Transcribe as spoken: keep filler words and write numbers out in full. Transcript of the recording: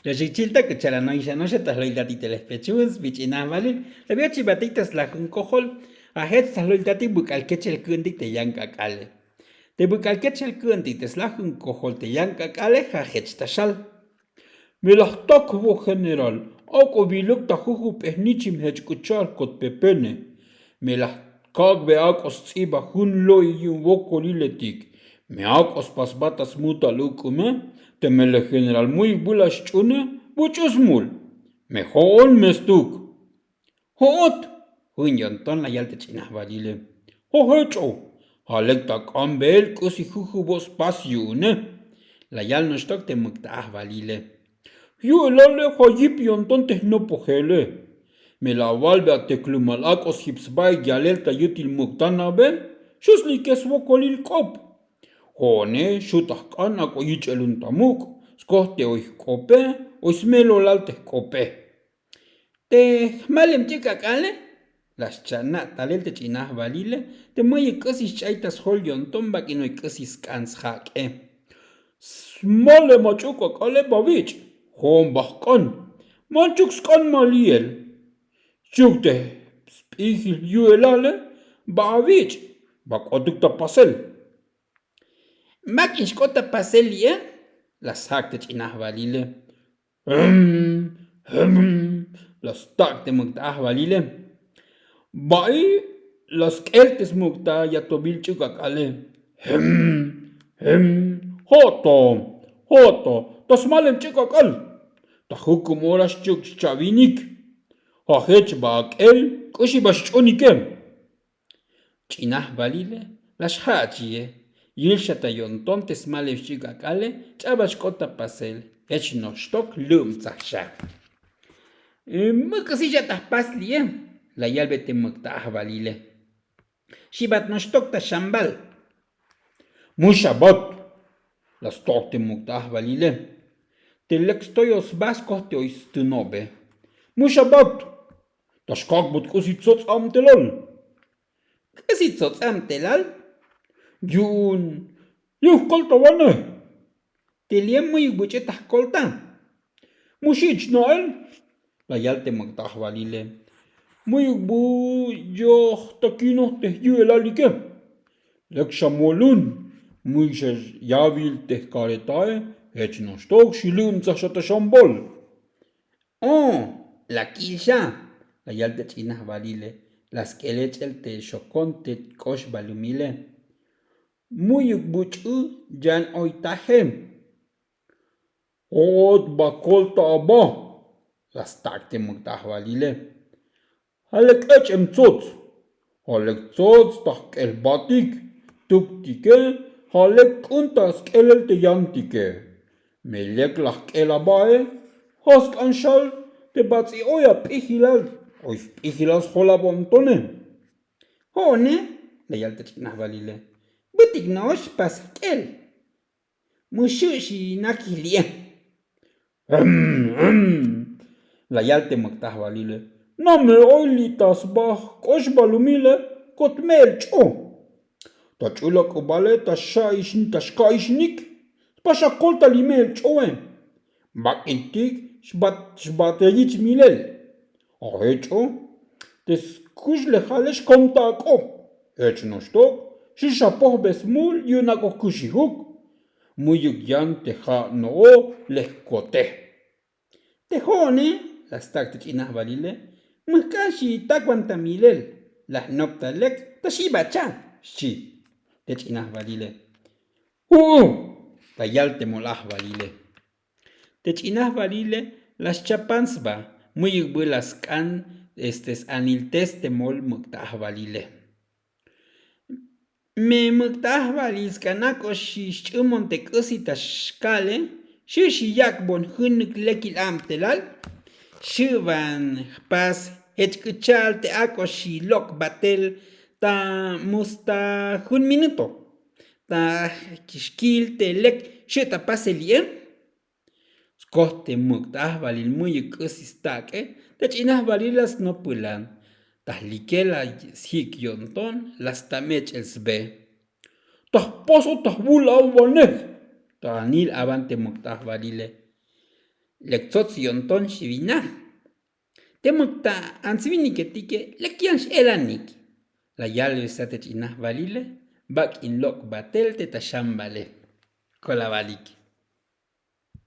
Yoxik chiltak cha'al ano'ix ano'oxe ta jlo'iltatik te lejpechun sbich'inajvalil. La bi' ochibatik ta slajun kojol. Ajech ta jlo'iltatik buk'al kechel ku'untik te yan k'ak'ale. Te buk'al kechel ku'untik te slajun kojol te yan k'ak'ale ja' jech ta xal. Mi laj tak vo general, ak'o viluk ta jujup'ej nichim jech k'u cha'al kotpepene. Mi laj kak'be ak'o sts'iba jun lo'il yu'un vokoliletik. Mi ak'o spasbat ta smutal uk'ume. Teme le general mu'yuk bu la xch'une, buch'u smul. Me jo'on me stuk. Jo'ot. Jun yo'nton la yal te ch'inajvalile. Jo' jech'o. Ja' lek ta k'ambeel k'usi jujubo' spas yu'une. La yal noxtok te muk' ta ajvalile. Yu'elale ja' yip yo'nton te jnopojele. Me la valbe a te klumal ak'o sjip sbaik yalel ta yutil muk' ta nabe. Xu' slike svokolil k'op. Jo'one xu' ta jk'an ak'o yich'elun ta muk'. Skoj te oy jk'ope oy smelolal te jk'ope. Te jmalem ch'ik ak'ale. La xcha'na' talel te ch'inajvalile te mu'yuk k'usi xch'ay ta sjol yo'nton bak'in oy k'usi sk'an sjak'e. Smalem ach'uk ak'ale ba vich'. Jo'on ba jk'an. Manchuk sk'an ma li'el. Xchi'uk te sp'ijil yu'elale ba avich'. Ba k'otuk ta pasel. Bak'in xk'ot ta pasel li'e. La sjak' te ch'inajvalile. Jum jum. La stak' te muk' ta ajvalile. Ba'i la sk'el te smuk' ta yatobil ch'uk ak'ale. Jum jum. Jo'to. Jo'to ta smalem ch'uk ak'al. Ta jukum ora xchi'uk xchavinik. Ja' jech ba ak'el k'uxi ba xch'unike. Ch'inajvalile la xja' chi'e. Yil xa ta yo'nton te smalem xch'ik ak'ale ch'abal xk'ot ta pasel. Jech noxtok lu'umtsaj xa. Muk' k'usi xa ta jpas li'e. La yalbe te muk' ta ajvalile. Xibat noxtok ta xambal. Mu xabat. La stok te muk' ta ajvalile. Te lek stoyol sba skoj te oy stunobe. Mu xabat. Ta xkak'bot k'usi tsots'am telal. K'usi tsots'am telal. Yu'un yu'un jkoltavane. Te li'e mu'yuk buch'u ta jkolta. Mu xich' no'el. La yal te muk' ta ajvalile. Mu'yuk bu yoj takinoj te jyu'elalike. Lek xa molun. Mu'yuk xa yavil te jkaretae. Jech noxtok xi lu'umtsaj xa ta xambal. O la kil xa. La yal te ch'inajvalile. La sk'el ech'el te xokon te k'ox balumile. Mu'yuk buch'u yan oy taje. Jo'ot ba kolta aba. La stak' te muk' ta ajvalile. Ja' lek ech'em tsots. Ja' lek tsots ta jk'el batik tuktike. Ja' lek k'un ta sk'elel te yantike. Me lek la jk'el abae. Ja' sk'an xal te bats'i oy ap'ijilal. Oy sp'ijilal sjolabon tone. Jo'one. La yal te ch'inajvalile. Butik no'ox pas jk'el. Mu xu' xinakij li'e. Jum jum. La yal te muk' ta ajvalile. Name oy li' ta sba jk'ox balumile. Kot me'el ch'u. Ta ch'ul ak'ubale ta xka'ixnik spa xa kolta li me'el ch'ue. Bak'intik xbat xbat yich' milel. Ajech'o te skuxlejale xkomta ak'ob. Jech noxtok xi xapojbe smul yu'un ak'o kuxijuk. Mu'yuk yan te ja' no'o lejkote. Te jo'one. La stak' te ch'inajvalile. Mujk'an xi takvan ta milel. La jnop ta lek ta xibat cha. Xchi te ch'inajvalile. Ju'u. La yal te mol ajvalile. Te ch'inajvalile la xchapan sba. Mu'yuk bu la sk'an este s-anil test te mol muk' ta ajvalile. Me muk' ta ajvalil sk'an ak'o xi xch'umon te k'usi ta xkale. Xu' xi yak'bon junuk lekil abtelal. Xu' van jpas jech k'u cha'al te ak'o xi lok' batel ta mus ta jun minuto. Ta xkil te lek xu' ta pasel li'e. Skoj te muk' ta ajvalil mu'yuk k'usi stak'e. Te ch'inajvalil la snopulan ta jlike la sjik' yo'nton la stamech'el sbe. Ta jpas o ta jvul avanej. Ta anil avan te muk' ta ajvalile. Lek tzotz yo'nton xivinaj. Temuk ta antsviniketike lek yan x'elanik. La yalvesat te ch'inajvalile. Bak' in lok' batel te ta xambale. Kolavalik.